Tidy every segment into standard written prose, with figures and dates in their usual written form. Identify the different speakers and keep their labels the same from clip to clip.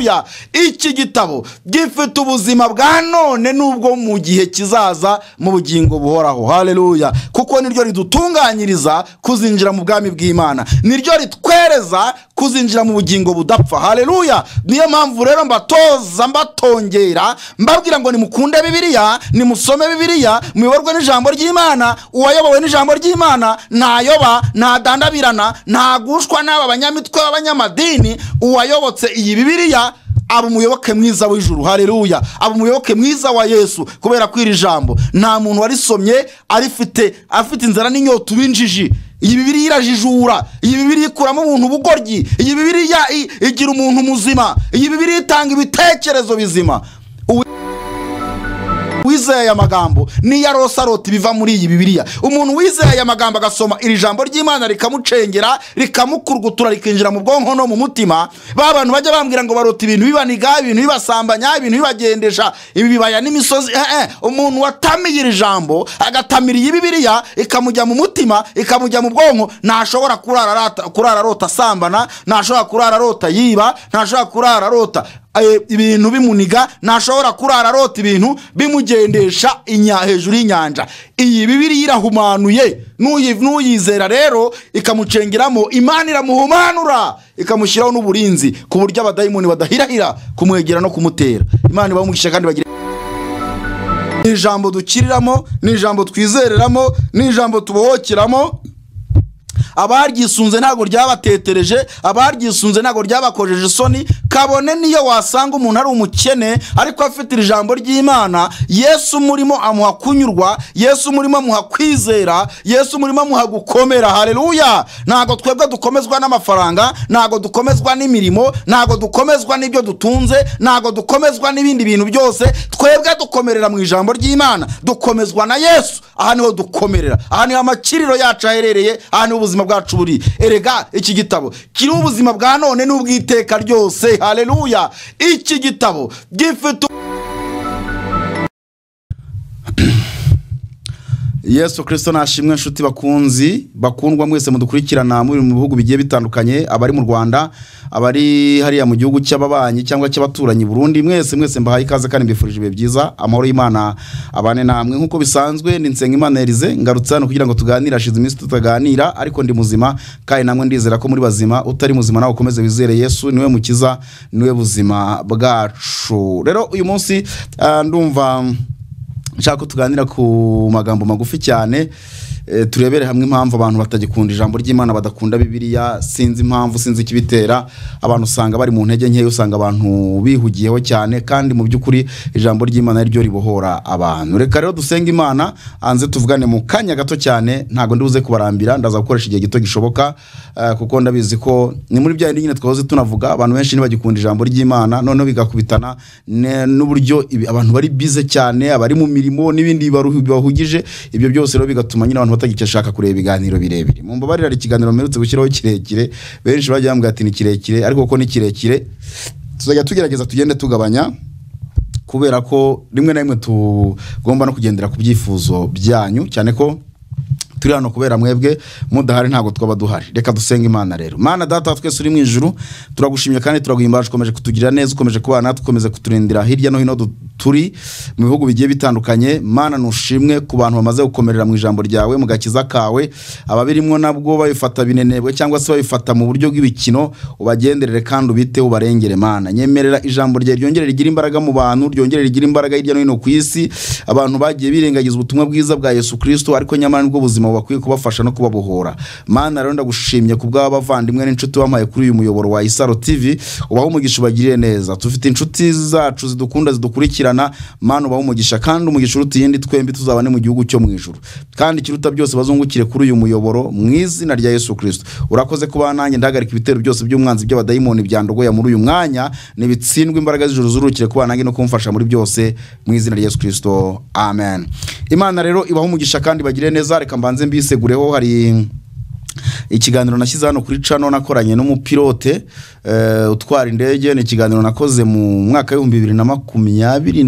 Speaker 1: Haleluya. Iki gitabo gifite ubuzima bwa none n'ubwo mu gihe kizaza mu bugingo buhoraho. Haleluya. Kuko niryo ridutunganyiriza kuzinjira mu bwami bw'Imana, niryo ritwereza kuzinjira mu bugingo budapfa. Haleluya. Niyo mpamvu rero mbatoza, mbatongera, mbabwira ngo nimukunde Bibiliya, nimusome Bibiliya, muyoborwe n'ijambo ry'Imana. Uwayobowe n'ijambo ry'Imana ntayoba, ntadandabirana, ntagushwa n'aba banyamitwe b'abanyamadini. Uwayobotse iyi Bibiliya aba umuyoboke mwiza w'ijuru. Haleluya. Aba umuyoboke mwiza wa Yesu, kubera ko iri jambo nta muntu warisomye arifite afite inzara n'inyota ubinjiji. Iyi Bibiliya irajijura, iyi Bibiliya ikuramo umuntu ubugoryi, iyi Bibiliya igira umuntu muzima, iyi Bibiliya itanga ibitekerezo bizima. Wizeye aya magambo niyo arose arota ibiva muri iyi Bibiliya. Umuntu wizeye aya magambo agasoma iri jambo ry'Imana rikamucengera, rikamukurgutura, rikinjira mu bwonko no mu mutima, ba bantu bajya bambwira ngo barota ibintu bibaniga, ibintu bibasambanya, ibintu bibagendesha ibibaya n'imisozi. Umuntu watamiye iri jambo, agatamira iyi Bibiliya, ikamujya mu mutima, ikamujya mu bwonko, ntashobora kurara arota asambana, ntashobora kurara arota yiba, ntashobora kurara arota ibintu bimuniga, ntashobora kurara arota ibintu bimugendesha hejuru y'inyanja. Iyi Bibiliya irahumanuye. N'uyizera rero ikamucengeramo, Imana iramuhumanura, ikamushyiraho n'uburinzi ku buryo abadayimoni badahirahira kumwegera no kumutera. Imana ibahe kandi bagire. Ni ijambo dukiriramo, ni ijambo twizereramo, ni ijambo tubohokeramo. Abaryisunze ntago ryabatetereje, abaryisunze ntago ryabakojeje isoni. Kabone niyo wasanga umuntu ari umukene ariko afite ijambo ry'Imana, Yesu murimo amuha kunyurwa, Yesu murimo amuha kwizera, Yesu murimo amuha gukomera. Haleluya. Ntago twebwe dukomezwa n'amafaranga, ntago dukomezwa n'imirimo, ntago dukomezwa n'ibyo dutunze, ntago dukomezwa n'ibindi bintu byose. Twebwe dukomerera mu ijambo ry'Imana, dukomezwa na Yesu. Aha niho dukomerera, aha niho amakiriro yacu aherereye, aha niho ubuzima bwacu buri. Erega iki gitabo kiri ubuzima bwa none n'ubwiteka ryose. Haleluya. Iki gitabo gifite Yesu Kristo nashimwe. Nshuti bakunzi bakundwa mwese mudukurikirana muri mu bihugu bigiye bitandukanye, abari mu Rwanda, abari hariya mu gihugu cy'ababanyi cyangwa cy'abaturanyi Burundi, mwese mwese mbahaye ikaze kandi mbifurije ibihe byiza. Amahoro y'Imana abane namwe. Nkuko bisanzwe ni Nsengimana Elize, ngarutse hano kugira ngo tuganire. Ashize iminsi tutaganira, ariko ndi muzima kandi namwe ndizera ko muri bazima. Utari muzima nawe ukomeze wizere Yesu, niwe mukiza, niwe buzima bwacu. Rero uyu munsi ndumva nshaka ko tuganira ku magambo magufi cyane, turebere hamwe impamvu abantu batagikunda ijambo ry'Imana, badakunda Bibiliya. Sinzi impamvu, sinzi ikibitera. Abantu usanga bari mu ntege nke, usanga abantu bihugiyeho cyane, kandi mu by'ukuri ijambo ry'Imana ari ryo ribohora abantu. Reka rero dusenge Imana anze tuvugane mu kanya gato cyane, ntago ndibuze kubarambira, ndaza gukoresha igihe gito gishoboka, kuko ndabizi ko ni muri bya bindi nyine twahoze tunavuga, abantu benshi ntibagikunda ijambo ry'Imana, noneho bigakubitana n'uburyo abantu bari bize cyane, abari mu mirimo n'ibindi bibahugije. Ibyo byose rero bigatuma nyine abantu batagishaka kureba ibiganiro birebire. Mumbabarira, ikiganiro mperutse gushyiraho kirekire, benshi bajya bambwira ati ni kirekire, ariko kuko ni kirekire tuzajya tugerageza tugende tugabanya, kubera ko rimwe na rimwe tugomba no kugendera ku byifuzo byanyu, cyane ko turi hano kubera mwebwe, mudahari ntago twaba duhari. Reka dusenge Imana rero. Mana data twese uri mu ijuru, turagushimye kandi turaguhimbaje, ukomeje kutugirira neza, ukomeje kubana natwe, ukomeje kuturindira hirya no hino turi mu bihugu bigiye bitandukanye. Mana nushimwe ku bantu bamaze gukomerera mu ijambo ryawe, mu gakiza kawe. Ababirimwo nabwo babifata binenebwe cyangwa se babifata mu buryo bw'ibikino, ubagenderere kandi ubite ubarengere. Mana nyemerera ijambo ryawe ryongere rigire imbaraga mu bantu, ryongere rigire imbaraga hirya no hino ku isi. Abantu bagiye birengagiza ubutumwa bwiza bwa Yesu Kristo, ariko nyamara nibwo buzima bakwiye kubafasha no kubabohora. Mana rero ndagushimye ku bw'abavandimwe n'inshuti wampaye kuri uyu muyoboro wa Isaro TV, ubahe umugisha, ubagirire neza. Tufite inshuti zacu zidukunda, zidukurikirana. Mana ubahe umugisha, kandi umugisha uruta iyindi twembi tuzabane mu gihugu cyo mu ijuru, kandi ikiruta byose bazungukire kuri uyu muyoboro mu izina rya Yesu Kristo. Urakoze kuba nanjye, ndahagarika ibitero byose by'umwanzi by'abadayimoni byandogoya muri uyu mwanya, nibitsindwe imbaraga z'ijuru zurukire kuba nanjye no kumfasha muri byose mu izina rya Yesu Kristo, amen. Imana rero ibahe umugisha kandi bagire neza. Reka mbanze mbisegureho, hari ikiganiro nashyize hano kuri channel nakoranye n'umupilote utwara indege. Ni ikiganiro nakoze mu mwaka w'ibihumbi bibiri na makumyabiri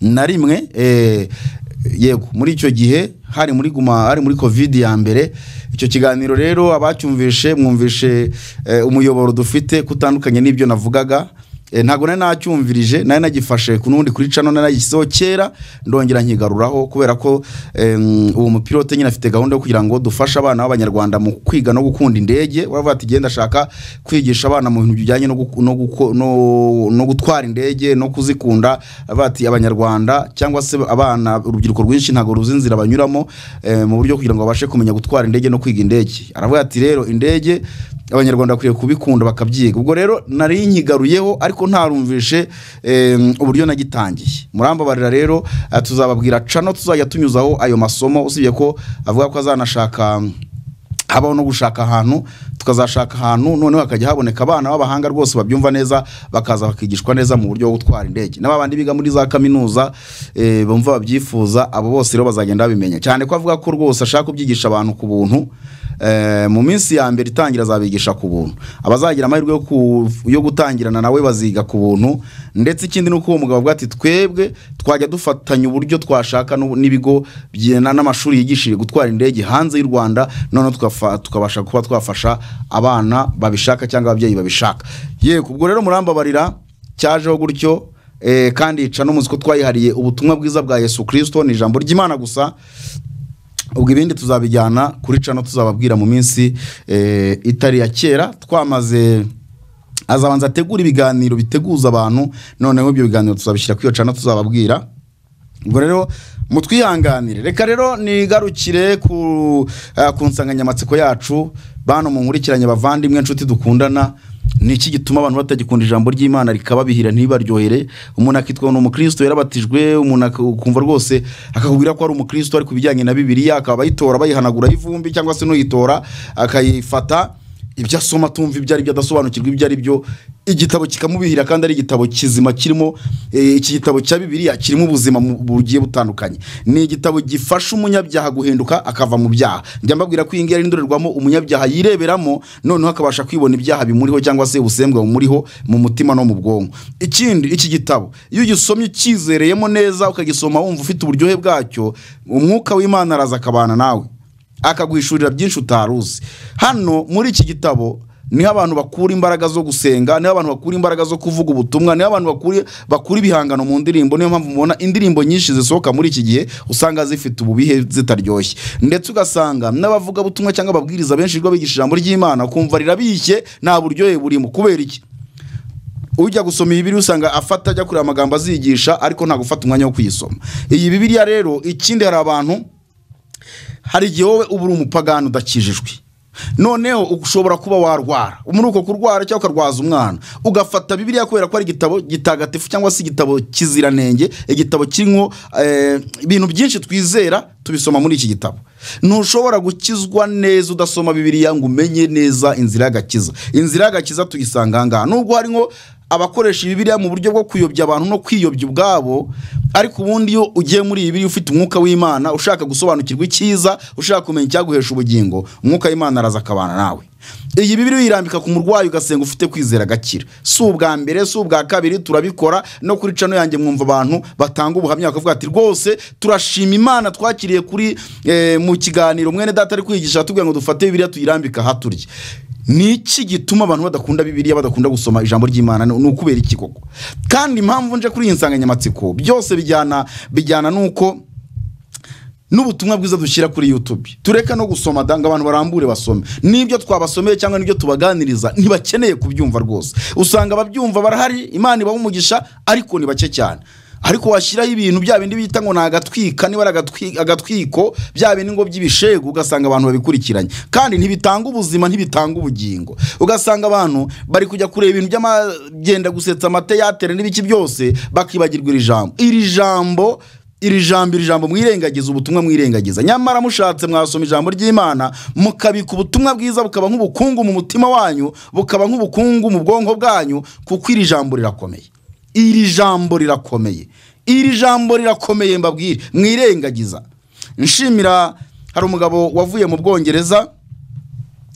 Speaker 1: na rimwe, yego, muri icyo gihe hari muri guma, hari muri Covid ya mbere. Icyo kiganiro rero abacyumvishe mwumvishe umuyoboro dufite kutandukanye n'ibyo navugaga. Ntabwo nari nacyumvirije, nari nagifashe ku nundi kuri channel naragishyizeho kera, ndongera nkigaruraho kubera ko uwo mupilote nyine afite gahunda yo kugira ngo dufashe abana b'abanyarwanda mu kwiga no gukunda indege. Uravuga ati genda ashaka kwigisha abana mu bintu bijyanye no gutwara indege no kuzikunda. Avuga ati abanyarwanda cyangwa se abana, urubyiruko rwinshi ntabwo ruzi inzira banyuramo mu buryo kugira ngo babashe kumenya gutwara indege no kwiga indege. Aravuga ati rero indege abanyarwanda bakwiye kubikunda bakabyiga. Ubwo rero nari nkigaruyeho ariko ntarumvishe uburyo nagitangiye. Murambabarira rero, tuzababwira channel tuzajya tunyuzaho ayo masomo, usibye ko avuga ko azanashaka habaho no gushaka ahantu, tukazashaka ahantu noneho hakajya haboneka abana b'abahanga rwose babyumva neza, bakaza bakigishwa neza mu buryo bwo gutwara indege. N'abandi biga muri za kaminuza bumva babyifuza, abo bose rero bazagenda babimenya. Cyane ko avuga ko rwose ashaka kubyigisha abantu ku buntu. Mu minsi ya mbere itangira azabigisha ku buntu, abazagira amahirwe yo gutangirana nawe baziga ku buntu. Ndetse ikindi nuko uwo mugabo avuga ati twebwe twajya dufatanya uburyo twashaka n'ibigo n'amashuri yigishije gutwara indege hanze y'u Rwanda, noneho tukabasha kuba twafasha abana babishaka cyangwa ababyeyi babishaka. Yego, ubwo rero murambabarira cyajeho gutyo. Kandi ica no muzi ko twayihariye ubutumwa bwiza bwa Yesu Kristo, ni ijambo ry'Imana gusa. Ubwo ibindi tuzabijyana kuri channel, tuzababwira mu minsi itari ya kera. Twamaze azabanza ategura ibiganiro biteguza abantu, noneho ibyo biganiro tuzabishyira kuri iyo channel tuzababwira. Ubwo rero mutwihanganire, reka rero nigarukire ku nsanganyamatsiko yacu. Bano munkurikiranye bavandimwe, nshuti dukundana, ni iki gituma abantu batagikunda ijambo ry'Imana rikababihira ntibaryohere? Umuntu akitwa ni umukristo yarabatijwe, umuntu akumva rwose akakubwira ko ari umukristo, ariko ibijyanye na Bibiliya akaba ayitora bayihanagura ivumbi, cyangwa se n'uyitora akayifata ibyo asoma tumva ibyo ari byo, adasobanukirwa ibyo ari byo, igitabo kikamubihira kandi ari igitabo kizima kirimo iki gitabo cya Bibiliya kirimo ubuzima bugiye butandukanye. Ni igitabo gifasha umunyabyaha guhinduka akava mu byaha. Njya mbabwira ko iyi ngiyi ari indorerwamo umunyabyaha yireberamo, noneho akabasha kwibona ibyaha bimuriho cyangwa se ubusembwa bumuriho mu mutima no mu bwonko. Ikindi, iki gitabo iyo ugisomye ukizereyemo neza, ukagisoma wumva ufite uburyohe bwacyo, umwuka w'Imana araza akabana nawe akaguhishurira byinshi utaruzi. Hano muri iki gitabo niho abantu bakura imbaraga zo gusenga, niho abantu bakura imbaraga zo kuvuga ubutumwa, niho abantu bakura ibihangano mu ndirimbo. Niyo mpamvu mubona indirimbo nyinshi zisohoka muri iki gihe usanga zifite ububihe zitaryoshye, ndetse ugasanga n'abavuga butumwa cyangwa ababwiriza benshi rwo bigisha ijambo ry'Imana kumva rirabishye nta buryohe burimo. Kubera iki? Ujya gusoma iyi Bibiliya usanga afata ajya kureba amagambo azigisha, ariko nta gufata umwanya wo kuyisoma iyi Bibiliya. Rero ikindi, hari abantu, hari igihe wowe uba uri umupagani udakijijwe, noneho ushobora kuba warwara, muri uko kurwara cyangwa ukarwaza umwana, ugafata Bibiliya kubera ko ari igitabo gitagatifu cyangwa se igitabo kiziranenge, igitabo kirimo ibintu byinshi twizera, tubisoma muri iki gitabo. Ntushobora gukizwa neza udasoma Bibiliya ngo umenye neza inzira y'agakiza. Inzira y'agakiza tuyisanga ngaha, nubwo harimo abakoresha Bibiliya mu buryo bwo kuyobya abantu no kwiyobya ubwabo, ariko ubundi iyo ugiye muri Bibiliya ufite umwuka w'Imana, ushaka gusobanukirwa icyiza, ushaka kumenya icyaguhesha ubugingo, umwuka w'Imana araza akabana nawe. Iyi Bibiliya uyirambika ku murwayi ugasenga ufite kwizera agakira. Si ubwa mbere, si ubwa kabiri, turabikora no kuri channel yanjye mwumva abantu batanga ubuhamya bakavuga ati rwose turashima Imana twakiriye kuri mu kiganiro mwene data ari kwigisha atubwira ngo dufate Bibiliya tuyirambika haturye. Ni iki gituma abantu badakunda Bibiliya, badakunda gusoma ijambo ry'Imana? Ni ukubera iki koko? Kandi impamvu nje kuri iyi nsanganyamatsiko byose bijyana nuko n'ubutumwa bwiza dushyira kuri YouTube tureka no gusoma danga abantu barambure basome, nibyo twabasomeye cyangwa nibyo tubaganiriza ntibakeneye kubyumva rwose. Usanga ababyumva barahari, Imana ibaha umugisha, ariko ni bake cyane. Ariko washyiraho ibintu bya bindi bita ngo nagatwika, niba agatwiko, bya bindi ngo by'ibishegu, ugasanga abantu babikurikiranye kandi ntibitanga ubuzima, ntibitanga ubugingo. Ugasanga abantu bari kujya kureba ibintu by'amagenda gusetsa amateyatere n'ibiki byose, bakibagirwa iri jambo. Iri jambo mwirengagiza, ubutumwa mwirengagiza. Nyamara mushatse mwasoma ijambo ry'Imana mukabika ubutumwa bwiza, bukaba nk'ubukungu mu mutima wanyu, bukaba nk'ubukungu mu bwonko bwanyu, kuko iri jambo rirakomeye. Iri jambo rirakomeye, iri jambo rirakomeye mbabwire, mwirengagiza. Nshimira hari umugabo wavuye mu Bwongereza,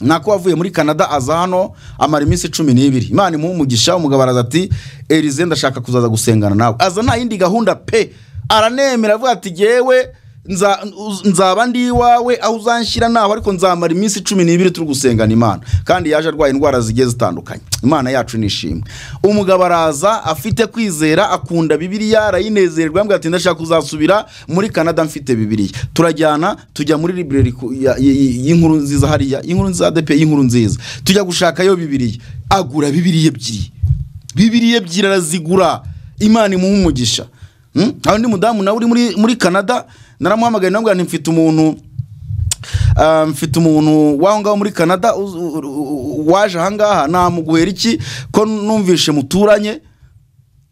Speaker 1: nako wavuye muri Canada, aza hano amara iminsi 12. Imana imuha umugisha. Umugabo araza ati Elize ndashaka kuzaza gusengana nawe. Aza nta yindi gahunda pe, aranemera avuga ati jewe Nzaba ndi iwawe aho uzanshyira nawe, ariko nzamara iminsi 12 turi gusengana Imana. Kandi yaje arwaye indwara zigiye zitandukanye. Imana yacu nishimwe. Umugabo araza afite kwizera, akunda Bibiliya, arayinezerwa, yambwira ati ndashaka kuzasubira muri Canada mfite Bibiliya. Turajyana tujya muri library y'inkuru nziza hariya, inkuru nziza ADP y'inkuru nziza, tujya gushakayo Bibiliya. Agura Bibiliya ebyiri, Bibiliya ebyiri arazigura. Imana imuha umugisha. Aho ndi mudamu nawe uri muri Canada, naramuhamagaye namubwira nti mfite umuntu waho ngaho muri Canada waje aha ngaha, namuguhera iki ko numvishe muturanye?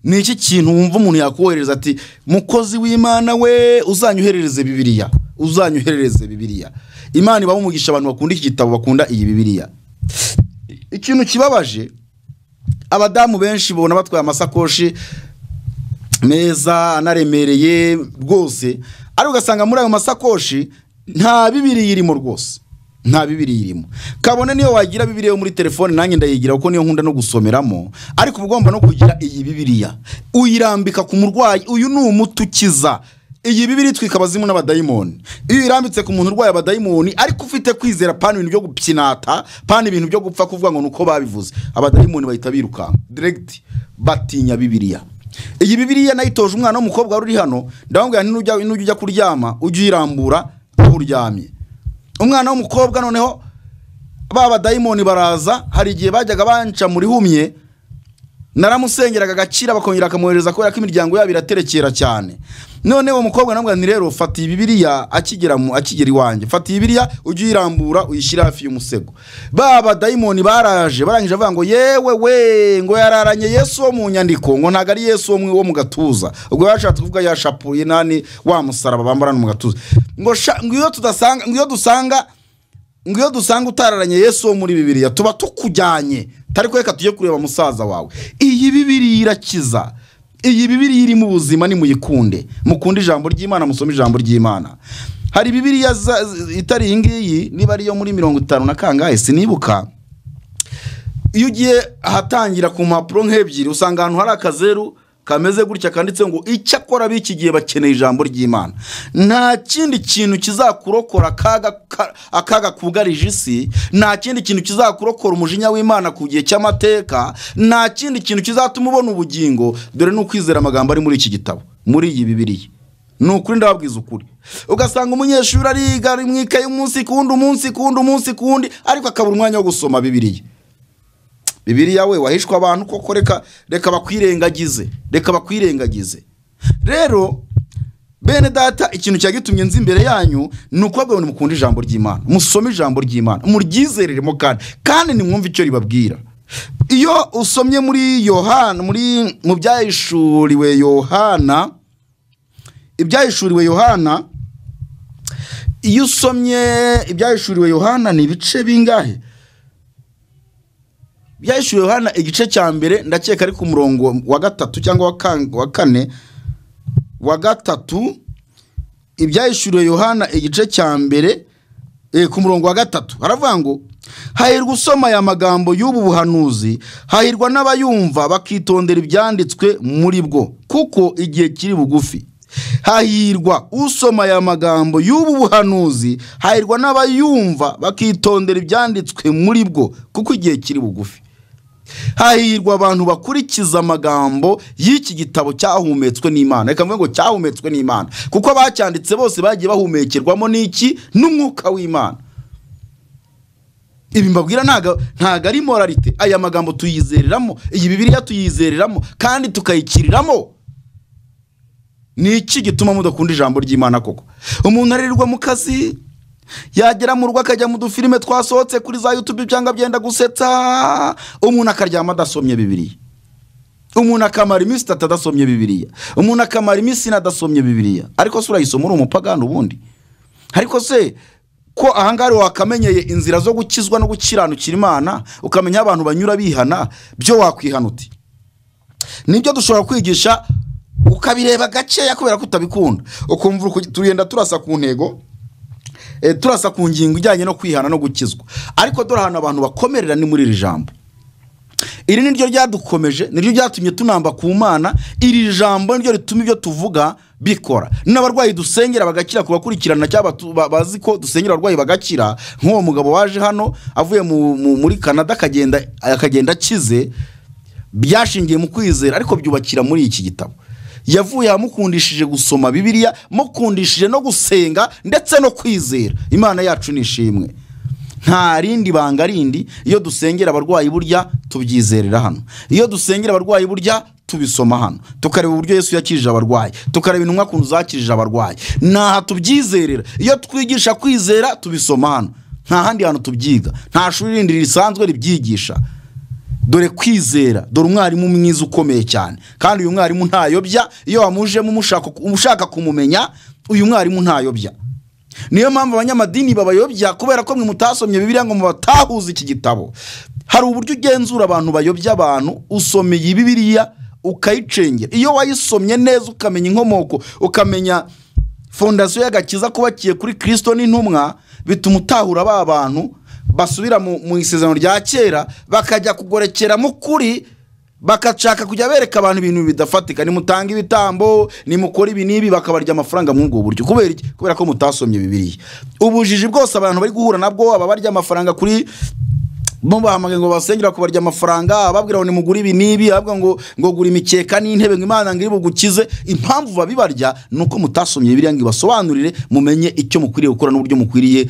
Speaker 1: Ni iki kintu wumva umuntu yakohereza ati mukozi w'Imana we, uzanyoherereze Bibiliya, uzanyoherereze Bibiliya. Imana ibaha umugisha abantu bakunda iki gitabo, bakunda iyi Bibiliya. Ikintu kibabaje, abadamu benshi bona batwaye amasakoshi meza anaremereye rwose, ariko ugasanga muri ayo masakoshi nta Bibiliya irimo rwose, nta Bibiliya irimo. Kabone niyo wagira Bibiliya yo muri telefone, nanjye ndayigira kuko niyo nkunda no gusomeramo, ariko uba ugomba no kugira iyi Bibiliya uyirambika ku murwayi. Uyu ni umuti ukiza. Iyi Bibiliya itwika abazimu n'abadayimoni. Iyo uyirambitse ku muntu urwaye abadayimoni ariko ufite kwizera, pana ibintu byo gupyinata, pana ibintu byo gupfa kuvuga ngo nuko babivuze, abadayimoni bahita birukanka direct, batinya Bibiliya. Iyi Bibiliya nayitoje umwana w'umukobwa wari uri hano, ndamubwira nti nujya ujya kuryama ujye uyirambura aho uryamye. Umwana w'umukobwa noneho ba badayimoni baraza, hari igihe bajyaga banca muri humye, naramusengeraga agakira, bakongera akamwohereza kubera ko imiryango yabo iraterekera cyane. None uwo mukobwa namubwira nti rero fata iyi Bibiliya, akigera iwanjye, fata iyi Bibiliya ujye uyirambura uyishyire hafi y'umusego. Ba badayimoni baraje barangije bavuga ngo yewe we, ngo yararanye Yesu wo mu nyandiko, ngo ntago ari Yesu wo mu gatuza. Ubwo yashatse kuvuga yashapuye nani wa musaraba bambarana mu gatuza. Ngo ngo tudasanga, ngo iyo dusanga, ngo iyo dusanga utararanye Yesu wo muri Bibiliya tuba tukujyanye, tari reka tujye kureba musaza wawe. Iyi Bibiliya irakiza. Iyi Bibiliya iri mu buzima, nimuyikunde. Mukunde ijambo ry'Imana, musome ijambo ry'Imana. Hari Bibiliya itari iyi ngiyi, niba ari yo muri 50 na kangahe sinibuka. Iyo ugiye ahatangira ku mpapuro nk'ebyiri usanga ahantu hari akazeru kameze gutya kanditse ngo icyakora b'iki gihe bakeneye ijambo ry'Imana. Nta kindi kintu kizakurokora akaga kugarije isi, nta kindi kintu kizakurokora umujinya w'Imana ku gihe cy'amateka, nta kindi kintu kizatuma ubona ubugingo, dore ni ukwizera amagambo ari muri iki gitabo, muri iyi Bibiliya. Ni ukuri ndababwiza ukuri. Ugasanga umunyeshuri ariga ari mu ikaye umunsi kundi, umunsi kundi, umunsi kundi, ariko akabura umwanya wo gusoma Bibiliya. Bibiliya we wahishwa abantu koko, reka bakwirengagize, reka bakwirengagize. Rero bene data, ikintu cyagitumye nzi imbere yanyu ni uko babone mukunda ijambo ry'Imana, musome ijambo ry'Imana, muryizereremo kandi nimwumve icyo ribabwira. Iyo usomye muri Yohana, muri mu byahishuriwe Yohana, ibyahishuriwe Yohana, iyo usomye ibyahishuriwe Yohana ni ibice bingahe? Byahishuriwe Yohana igice cya mbere, ndakeka ari ku murongo wa 3 cyangwa wa 4, wa 3. Ibyahishuriwe Yohana igice cya mbere ku murongo wa 3 haravuga ngo hahirwa usoma aya magambo y'ubu buhanuzi, hahirwa n'abayumva bakitondera ibyanditswe muri bwo, kuko igihe kiri bugufi. Hahirwa usoma aya magambo y'ubu buhanuzi, hahirwa n'abayumva bakitondera ibyanditswe muri bwo, kuko igihe kiri bugufi. Hahirwa abantu bakurikiza amagambo y'iki gitabo cyahumetswe n'Imana. Reka mvuge ngo cyahumetswe n'Imana, kuko abacyanditse bose bagiye bahumekerwamo n'iki? N'umwuka w'Imana. Ibi mbabwira ntago ari moralite. Aya magambo tuyizereramo, iyi Bibiliya tuyizereramo kandi tukayikiriramo. Ni iki gituma mudakunda ijambo ry'Imana koko? Umuntu aririrwa mu kazi, yagera mu rugo akajya mu dufilime twasohotse kuri za YouTube cyangwa byenda gusetsa, umuntu akaryama adasomye Bibiliya. Umuntu akamara iminsi 3 adasomye Bibiliya, umuntu akamara iminsi 4 adasomye Bibiliya. Ariko se urayisoma uri umupagani ubundi? Ariko se ko ahangari wakamenyeye inzira zo gukizwa no gukiranukira Imana, ukamenya abantu banyura bihana, byo wakwihana uti? Nibyo dushobora kwigisha ukabireba gakeya kubera ko utabikunda, ukumva tugenda turasa ku ntego, turasa ku ngingo ijyanye no kwihana no gukizwa. Ariko dore ahantu abantu bakomerera ni muri iri jambo. Iri ni ryo ryadukomeje, ni ryo ryatumye tunamba ku Mana. Iri jambo ni ryo rituma ibyo tuvuga bikora. N'abarwayi dusengera bagakira, kubakurikirana cyangwa bazi ko dusengera abarwayi bagakira, nk'uwo mugabo waje hano avuye muri Canada akagenda akize, byashingiye mu kwizera ariko byubakira muri iki gitabo. Yavuye amukundishije gusoma Bibiliya, mukundishije no gusenga ndetse no kwizera. Imana yacu nishimwe. Nta rindi banga rindi, iyo dusengera abarwayi burya tubyizerera hano, iyo dusengera abarwayi burya tubisoma hano, tukareba uburyo Yesu yakijije abarwayi, tukareba intumwa kuntu zakijije abarwayi, naha tubyizerera. Iyo twigisha kwizera tubisoma hano, nta handi hantu tubyiga, nta shuri rindi risanzwe ribyigisha. Dore kwizera, dore umwarimu mwiza ukomeye cyane, kandi uyu mwarimu ntayobya. Iyo wamujemo umushaka kumumenya, uyu mwarimu ntayobya. Niyo mpamvu abanyamadini babayobya, kubera ko mwe mutasomye Bibiliya ngo mubatahuze iki gitabo. Hari uburyo ugenzura abantu bayobya abantu, usomeye Bibiliya ukayicengera. Iyo wayisomye neza ukamenya inkomoko, ukamenya fondasiyo y'agakiza kubakiye kuri Kristo n'intumwa, bituma utahura ba bantu basubira mu isezerano rya kera, bakajya kugorekera mu kuri, bakashaka kujya bereka abantu ibintu bidafatika. Nimutanga ibitambo, nimukora ibi n'ibi, bakabarya amafaranga muri ubwo buryo. Kubera iki? Kubera ko mutasomye Bibiliya. Ubujiji bwose abantu bari guhura nabwo, ababarya amafaranga kuri bo bahamagaye ngo basengera kubarya amafaranga, ababwira ngo nimugure ibi n'ibi, ababwira ngo gura imikeka n'intebe ngo Imana ngo ibugukize. Impamvu babibarya nuko mutasomye Bibiliya ngo ibasobanurire, mumenye icyo mukwiriye gukora n'uburyo mukwiriye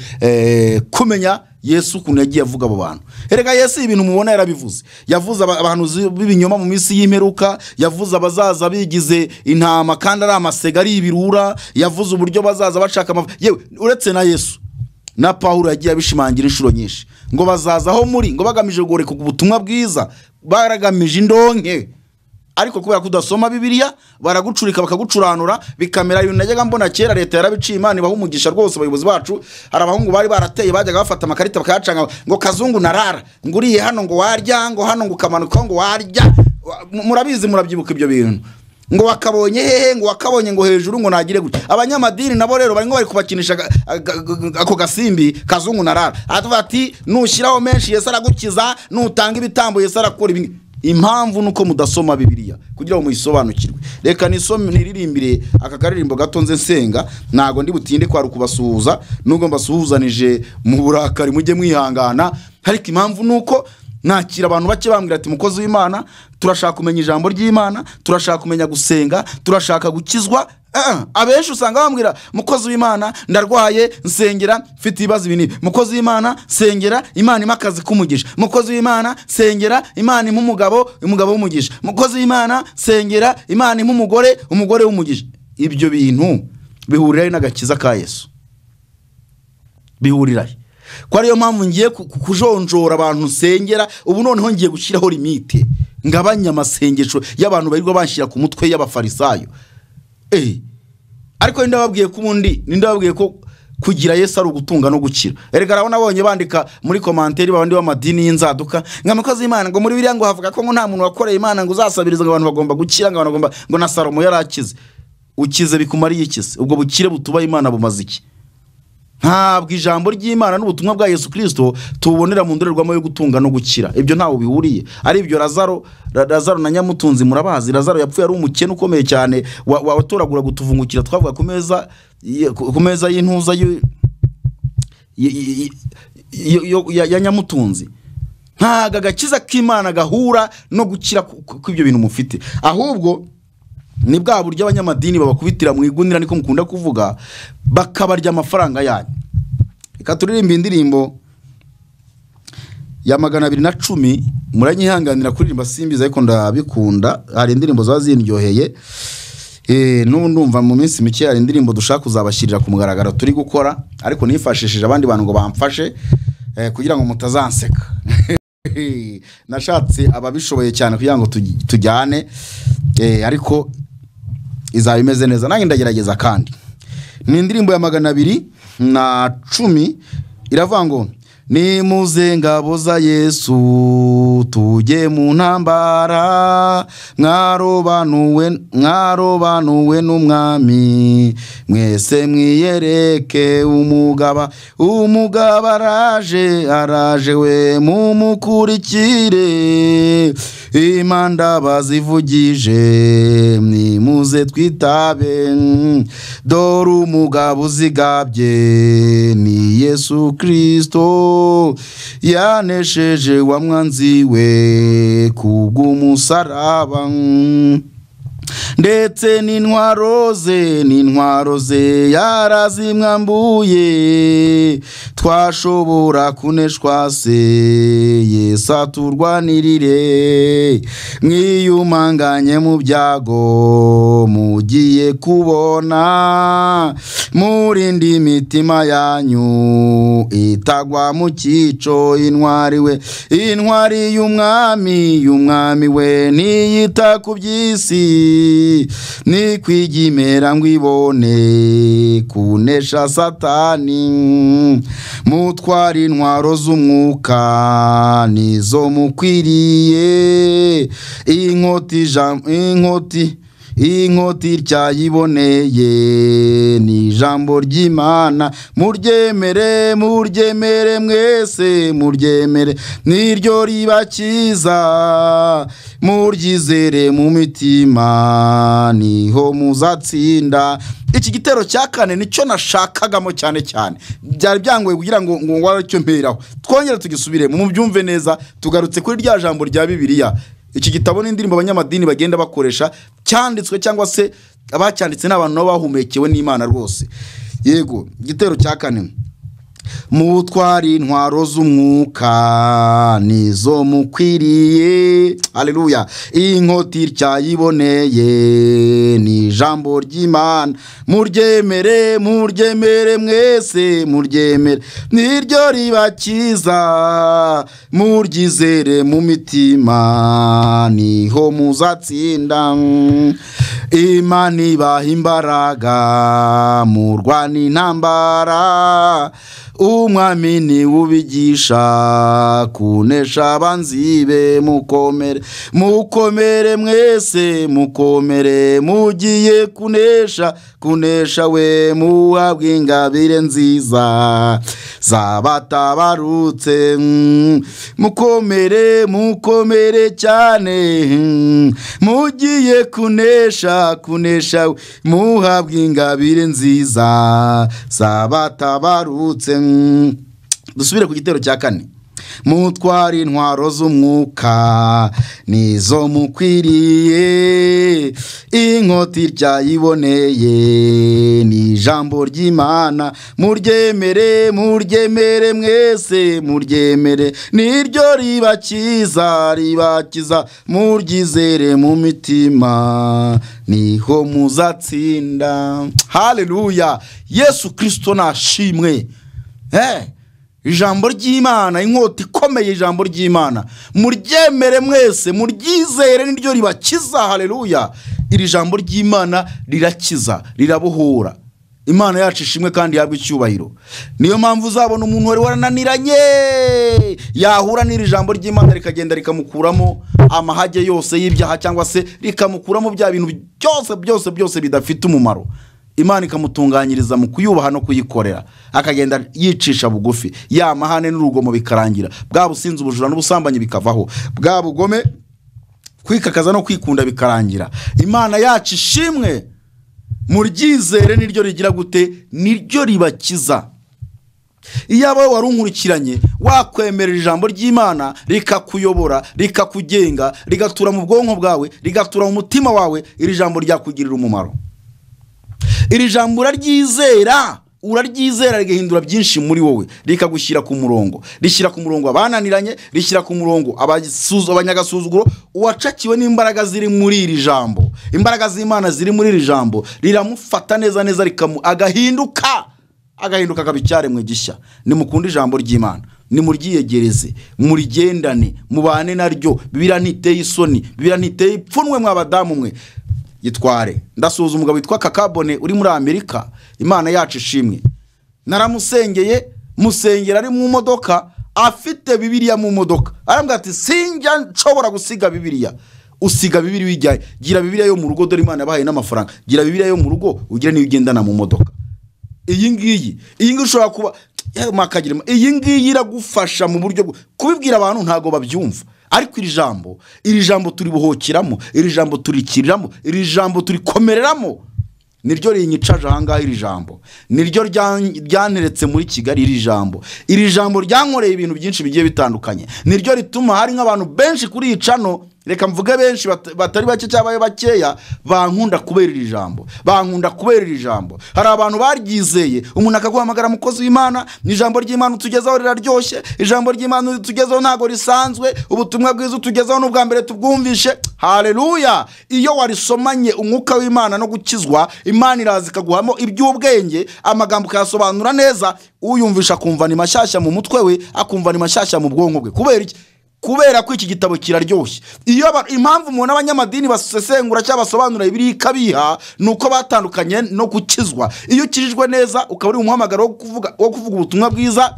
Speaker 1: kumenya Yesu ukuntu yagiye avuga abo bantu. Erega Yesu ibintu mubona yarabivuze. Yavuze abahanuzi b'ibinyoma mu minsi y'imperuka, yavuze abazaza bigize intama kandi ari amasega ari ibirura, yavuze uburyo bazaza bashaka yewe uretse na Yesu na Pawulo yagiye abishimangira inshuro nyinshi ngo bazaza aho muri ngo bagamije kugoreka ubutumwa bwiza, baragamije indonke. Ariko kubera kudasoma Bibiliya baragucurika bakagucuranura, bikamera ibintu najyaga mbona kera. Leta yarabiciye, Imana ibaha umugisha rwose abayobozi bacu. Hari abahungu bari barateye bajyaga bafata amakarita bakayacanga ngo kazungu narara, ngo uriye hano ngo warya, ngo hano ngo ukamanuka ngo warya. Murabizi, murabyibuka ibyo bintu. Ngo wakabonye hehe, ngo wakabonye ngo hejuru ngo nagire gutya. Abanyamadini nabo rero barimo bari kubakinisha ako gasimbi kazungu narara. Atuvuga ati nushyiraho menshi Yesu aragukiza, nutanga ibitambo Yesu arakora ibi. Impamvu nuko mudasoma Bibiliya kugira ngo muyisobanukirwe. Reka nisome niririmbire aka karirimbo gato nze nsenga, ntago ndi butinde kwa rukubasuhuza, nubwo mbasuhuzanije mu burakari mujye mwihangana. Ariko impamvu nuko nakira abantu bake bambwira ati mukozi w'Imana, turashaka kumenya ijambo ry'Imana, turashaka kumenya gusenga, turashaka gukizwa. Abenshi usanga bambwira mukozi w'Imana ndarwaye nsengera mfite ibibazo ibi n'ibi, mukozi w'Imana sengera Imana impa akazi k'umugisha, mukozi w'Imana sengera Imana impa umugabo, umugabo w'umugisha, mukozi w'Imana sengera Imana impa umugore, umugore w'umugisha. Ibyo bintu bihurira n'agakiza ka Yesu, bihurira. Ko ariyo mpamvu ngiye kujonjora abantu nsengera ubu. Noneho ngiye gushyiraho limite, ngabanya amasengesho y'abantu barirwa banshyira ku mutwe y'abafarisayo. Ariko ndababwiye ko ubundi ndababwiye ko kugira Yesu ari ugutunga no gukira. Erega arabona abonye bandika muri commentaire babandi b'amadini y'inzaduka ngo mukozi w'Imana ngo muri Bibiliya ngo havuga ko ngo nta muntu wakoreye Imana ngo uzasabiriza, ngo abantu bagomba gukira, ngo abantu bagomba, ngo na Salomo yarakize. Ukize bikumariye iki se? Ubwo bukire butubaye Imana bumaze iki? Ntabwo ijambo ry'Imana n'ubutumwa bwa Yesu Kristo tubonera mu ndorerwamo yo gutunga no gukira. Ibyo ntaho bihuriye. Ari ibyo Lazaro na Nyamutunzi murabazi. Lazaro yapfuye ari umukene ukomeye cyane, watoragura gutuvungukira twavuga ku meza y'intuza ya Nyamutunzi. Ntago agakiza k'Imana gahura no gukira kw'ibyo bintu mufite. Ahubwo ni bwa buryo abanyamadini babakubitira mu igunira, niko mukunda kuvuga, bakabarya amafaranga yanyu. Reka turirimbe indirimbo ya 210. Muranyihanganira kuririmba simbiza ariko ndabikunda, hari indirimbo ziba zindyoheye. N'ubu ndumva mu minsi mike hari indirimbo dushaka kuzabashyirira ku mugaragaro turi gukora, ariko nifashishije abandi bantu ngo bamfashe kugira ngo mutazanseka. Nashatse ababishoboye cyane kugira ngo tujyane, ariko izaba imeze neza, nanjye ndagerageza. Kandi ni indirimbo ya 210 iravuga ngo nimuze ngabo za Yesu tujye mu ntambara, mwarobanuwe n'umwami, mwese mwiyereke umugaba, umugaba araje, araje we mumukurikire. Imanda bazivugije, nimuze twitabe. Dore umugabo uzigabye ni Yesu Kristo, yanesheje wa mwanzi we kubw'umusaraba. Ndetse n'intwaro ze, n'intwaro ze yarazimwambuye, twashobora kuneshwa se, Yesu aturwanirire. Mwiyumanganye mu byago mugiye kubona, murinde imitima yanyu itagwa mu cyico. Intwari we, intwari y'umwami, y'umwami we ntiyita ku by'isi, ni kwigimera ngo ibone kunesha Satani. Mutwara intwaro z'umwuka nizo mukwiriye, inkoti inkoti inkoti ryayiboneye ni ijambo ry'Imana. Muryemere, muryemere mwese, muryemere niryo ribakiza, muryizere mu mitima niho muzatsinda. Iki gitero cya kane nicyo nashakagamo cyane cyane, byari byangoye kugira ngo ngo aricyo mperaho. Twongere tugisubire mu byumve neza, tugarutse kuri rya jambo rya Bibiliya. Iki gitabo n'indirimbo abanyamadini bagenda bakoresha, cyanditswe cyangwa se abacyanditse n'abantu nabo bahumekewe n'Imana rwose. Yego, igitero cya kane: mutwara intwaro z'umwuka nizo mukwiriye, haleluya, inkoti ryayiboneye ni ijambo ry'Imana. Muryemere, muryemere mwese, muryemere niryo ribakiza, muryizere mu mitima niho muzatsinda. Imana ibaha imbaraga murwana intambara, umwami ni ubigisha kunesha abanzi be. Mukomere, mukomere mwese, mukomere mugiye kunesha, kunesha we muhabwe ingabire nziza zabatabarutse. Mukomere, mukomere cyane, mugiye kunesha, kunesha we muhabwe ingabire nziza zabatabarutse. Dusubire ku gitero cya kane: mutwara intwaro z'umwuka nizo mukwiriye, inkoti ryayiboneye ni ijambo ry'Imana. Muryemere, muryemere mwese, muryemere niryo ribakiza, ribakiza, muryizere mu mitima niho muzatsinda. Haleluya, Yesu Kristo nashimwe. Ijambo ry'Imana, inkota ikomeye, ijambo ry'Imana muryemere mwese, muryizere niryo ribakiza. Haleluya, iri jambo ry'Imana rirakiza, rirabohora. Imana yacu ishimwe kandi yabwe icyubahiro. Niyo mpamvu uzabona umuntu wari warananiranye yahura n'iri jambo ry'Imana rikagenda rikamukuramo amahage yose y'ibyaha, cyangwa se rikamukuramo bya bintu byose byose byose bidafite umumaro. Imana ikamutunganyiriza mu kuyubaha no kuyikorera, akagenda yicisha bugufi, ya mahane n'urugomo bikarangira, bwa businzi, ubujura n'ubusambanyi bikavaho, bwa bugome, kwikakaza no kwikunda bikarangira. Imana yacu ishimwe, muryizere niryo rigira gute, niryo ribakiza. Iyaba wari unkurikiranye wakwemerera ijambo ry'Imana rikakuyobora, rikakugenga, rigatura mu bwonko bwawe, rigatura mu mutima wawe, iri jambo ryakugirira umumaro. Iri jambo uraryizera, uraryizera rigahindura byinshi muri wowe, rikagushyira ku murongo, rishyira ku murongo abananiranye, rishyira ku murongo abanyagasuzuguro. Uwacakiwe n'imbaraga ziri muri iri jambo, imbaraga z'Imana ziri muri iri jambo, riramufata neza neza, agahinduka, agahinduka akaba icyaremwe gishya. Nimukunde ijambo ry'Imana, nimuryiyegereze, murigendane, mubane naryo. Bibiliya ntiteye isoni, Bibiliya ntiteye ipfunwe mw'abadamu mwe. Yitware. Ndasuhuza umugabo witwa Kakabone uri muri Amerika. Imana yacu ishimwe. Naramusengeye, musengera ari mu modoka, afite Bibiliya mu modoka. Arambwira ati sinjya nshobora gusiga Bibiliya. Usiga Bibiliya wijyaye. Gira Bibiliya yo mu rugo, dore Imana yabahaye n'amafaranga. Gira Bibiliya yo mu rugo, ugire niyo ugendana mu modoka. Iyi ngiyi ushobora kuba Iyi ngiyi iragufasha mu buryo kubibwira abantu ntago babyumva, ariko iri jambo turibuhokiramo, iri jambo turikiriramo, iri jambo turikomereramo. Niryo rinyicaje ahangaha, iri jambo niryo ryanteretse muri Kigali, iri jambo ryankoreye ibintu byinshi bigiye bitandukanye, niryo rituma hari nk'abantu benshi kuri iyi cano, reka mvuge benshi batari bake cyangwa bakeya, bankunda kubera iri jambo, bankunda kubera iri jambo. Hari abantu baryizeye, umuntu akaguhamagara mukozi w'Imana, ni ijambo ry'Imana utugezaho riraryoshye, ijambo ry'Imana utugezaho ntago risanzwe, ubutumwa bwiza utugezaho n'ubwa mbere tubwumvishe. Haleluya! Iyo warisomanye umwuka w'Imana no gukizwa, Imana iraza ikaguhamo iby'ubwenge, amagambo ukayasobanura neza, uyumvisha akumva ni mashyashya mu mutwe we, akumva ni mashyashya mu bwonko bwe. Kubera iki? Kubera ko iki gitabo kiraryoshye. Iyo impamvu umuntu abanyamadini basesengura cyangwa basobanura ibiri ikabiha, nuko batandukanye no gukizwa. Iyo ukijijwe neza ukaba uri umuhamagaro wo kuvuga ubutumwa bwiza,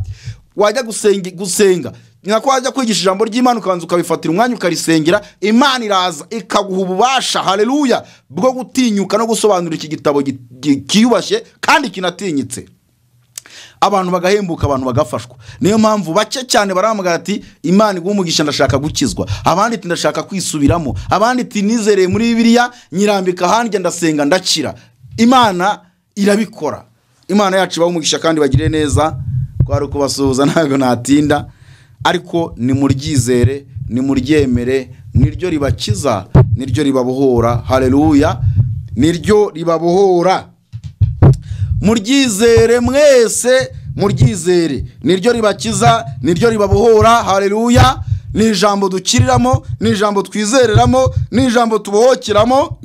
Speaker 1: wajya gusenga, nako wajya kwigisha ijambo ry'Imana ukabanza ukabifatira umwanya ukarisengera, Imana iraza ikaguha ububasha, haleluya, bwo gutinyuka no gusobanura iki gitabo kiyubashye kandi kinatinyitse. Abantu bagahembuka, abantu bagafashwa. Niyo mpamvu bake cyane barahamagara ati Imana iguhe umugisha, ndashaka gukizwa, abandi ati ndashaka kwisubiramo, abandi ati nizereye muri Bibiliya nyirambika hanjye ndasenga ndakira. Imana irabikora. Imana yacu ibahe umugisha kandi bagire neza. Kwari kubasuhuza ntago natinda, ariko nimuryizere, nimuryemere, niryo ribakiza, niryo ribabohora. Haleluya, niryo ribabohora. Muryizere mwese, muryizere, niryo ribakiza, niryo ribabohora. Haleluya! Ni ijambo dukiriramo, ni ijambo twizereramo, ni ijambo tubohokeramo.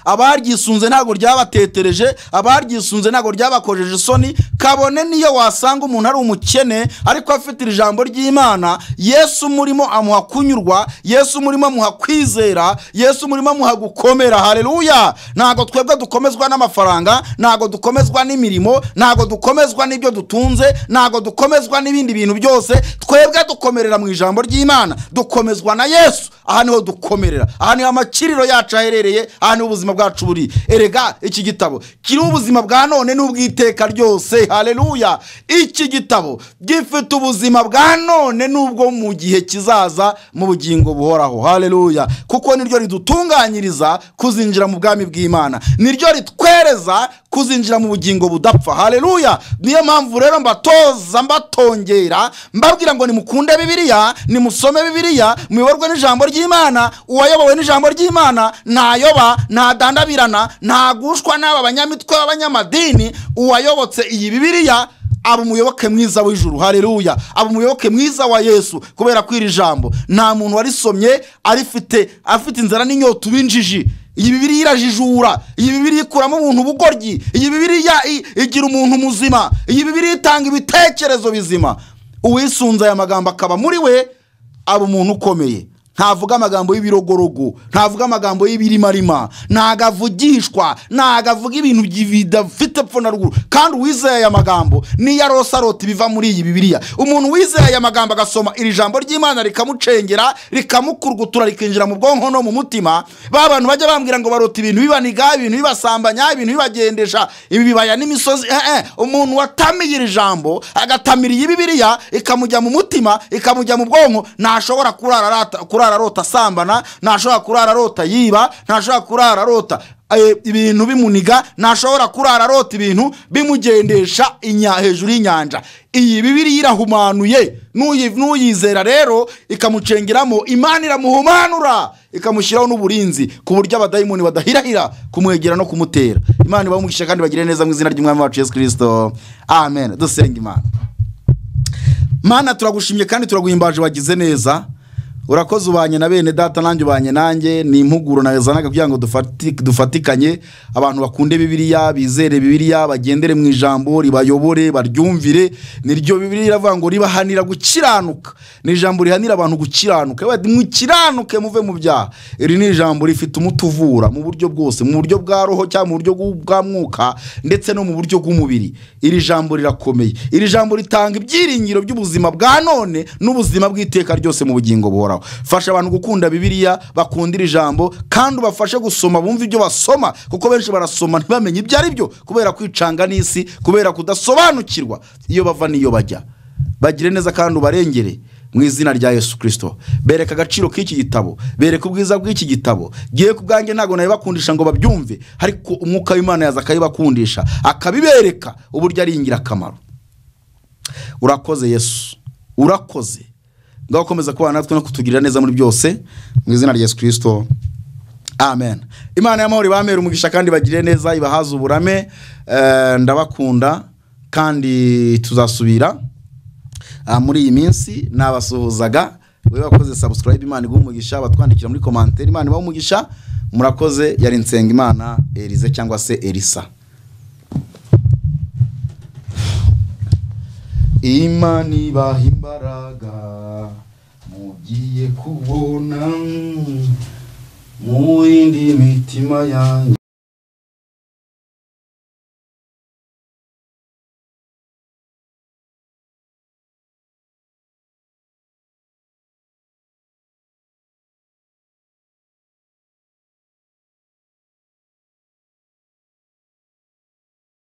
Speaker 1: Abaryisunze ntago ryabatetereje, abaryisunze ntago ryabakojeje isoni. Kabone niyo wasanga umuntu ari umukene ariko afite ijambo ry'Imana, Yesu murimo amuha kunyurwa, Yesu murimo amuha kwizera, Yesu murimo amuha gukomera. Haleluya! Ntago twebwe dukomezwa n'amafaranga, ntago dukomezwa n'imirimo, ntago dukomezwa n'ibyo dutunze, ntago dukomezwa n'ibindi bintu byose. Twebwe dukomerera mu ijambo ry'Imana, dukomezwa na Yesu. Aha niho dukomerera, aha niho amakiriro yacu aherereye, aha niho ubuzima bwacu buri. Erega iki gitabo kiri ubuzima bwa none n'ubwiteka ryose. Haleluya! Iki gitabo gifite ubuzima bwa none n'ubwo mu gihe kizaza mu bugingo buhoraho. Haleluya! Kuko niryo ridutunganyiriza kuzinjira mu bwami bw'Imana, niryo ritwereza kuzinjira mu bugingo budapfa. Haleluya! Niyo mpamvu rero mbatoza, mbatongera, mbabwira ngo nimukunde Bibiliya, nimusome Bibiliya, muyoborwe n'ijambo ry'Imana. Uwayobowe n'ijambo ry'Imana ntayoba, ntadandabirana, ntagushwa n'aba banyamitwe b'abanyamadini. Uwayobotse iyi Bibiliya aba umuyoboke mwiza w'ijuru. Haleluya! Aba umuyoboke mwiza wa Yesu, kubera ko iri jambo nta muntu warisomye arifite afite inzara n'inyota ubinjiji. Iyi Bibiliya irajijura, iyi Bibiliya ikuramo umuntu ubugoryi, iyi Bibiliya igira umuntu muzima, iyi Bibiliya itanga ibitekerezo bizima. Uwisunze aya magambo akaba muri we aba umuntu ukomeye. Ntavuga amagambo y'ibirogorogo, ntavuga amagambo y'ibirimarima, ntagavugishwa, ntagavuga ibintu bidafite epfo na ruguru. Kandi uwizeye aya magambo niyo arose arota ibiva muri iyi Bibiliya. Umuntu wizeye aya magambo agasoma iri jambo ry'Imana rikamucengera, rikamukurgutura, rikinjira mu bwonko no mu mutima, ba bantu bajya bambwira ngo barota ibintu bibaniga, ibintu bibasambanya, ibintu bibagendesha ibibaya n'imisozi. Umuntu watamiye iri jambo agatamira iyi Bibiliya ikamujya mu mutima, ikamujya mu bwonko, ntashobora kurara arota asambana, ntashobora kurara arota yiba, ntashobora kurara arota ibintu bimuniga, ntashobora kurara arota ibintu bimugendesha hejuru y'inyanja. Iyi Bibiliya irahumanuye, n'uyizera rero ikamucengeramo, Imana iramuhumanura, ikamushyiraho n'uburinzi ku buryo abadayimoni badahirahira kumwegera no kumutera. Imana ibahe kandi bagire neza mu izina ry'Umwami wacu Yesu Kristo. Amen. Dusenga Imana. Mana, turagushimye kandi turaguhimbaje, wagize neza. Urakoze ubanye na bene data, nanjye ubanye nanjye. Ni impuguro nazanaga kugira ngo dufatikanye, abantu bakunde Bibiliya, bizere Bibiliya, bagendere mu ijambo ribayobore, baryumvire. Niryo Bibiliya iravuga ngo ribahanira gukiranuka. Ni ijambo rihanira abantu gukiranuka. Mukiranuke muve mu byaha. Iri ni ijambo rifite umuti uvura mu buryo bwose, mu buryo bwa roho cyangwa mu buryo bwa mwuka, ndetse no mu buryo bw'umubiri. Iri jambo rirakomeye. Iri jambo ritanga ibyiringiro by'ubuzima bwa none n'ubuzima bw'iteka ryose mu bugingo buhoraho. Uhoraho. Fasha abantu gukunda Bibiliya, bakundira ijambo, kandi ubafashe gusoma bumve ibyo basoma, kuko benshi barasoma ntibamenye ibyo ari byo kubera kwicanga n'isi, kubera kudasobanukirwa iyo bava n'iyo bajya. Bagire neza kandi ubarengere mu izina rya Yesu Kristo. Bereka agaciro k'iki gitabo, bereka ubwiza bw'iki gitabo. Giye ku bwanjye ntago nabibakundisha ngo babyumve, ariko umwuka w'Imana yaza akabibakundisha, akabibereka uburyo ari ingirakamaro. Urakoze Yesu, urakoze. Ngaho komeza kubana natwe no kutugirira neza muri byose mu izina rya Yesu Kristo, amen. Imana y'amahoro ibamere umugisha kandi bagire neza, ibahaze uburame. Ndabakunda kandi tuzasubira muri iyi minsi. Nabasuhuzaga, wowe wakoze subscribe, Imana iguhe umugisha, batwandikira muri commentaire, Imana ibahe umugisha. Murakoze. Yari Nsengimana Elize cyangwa se Elisa. Imana ibaha imbaraga mugiye kubona mu yindi mitima yanyu.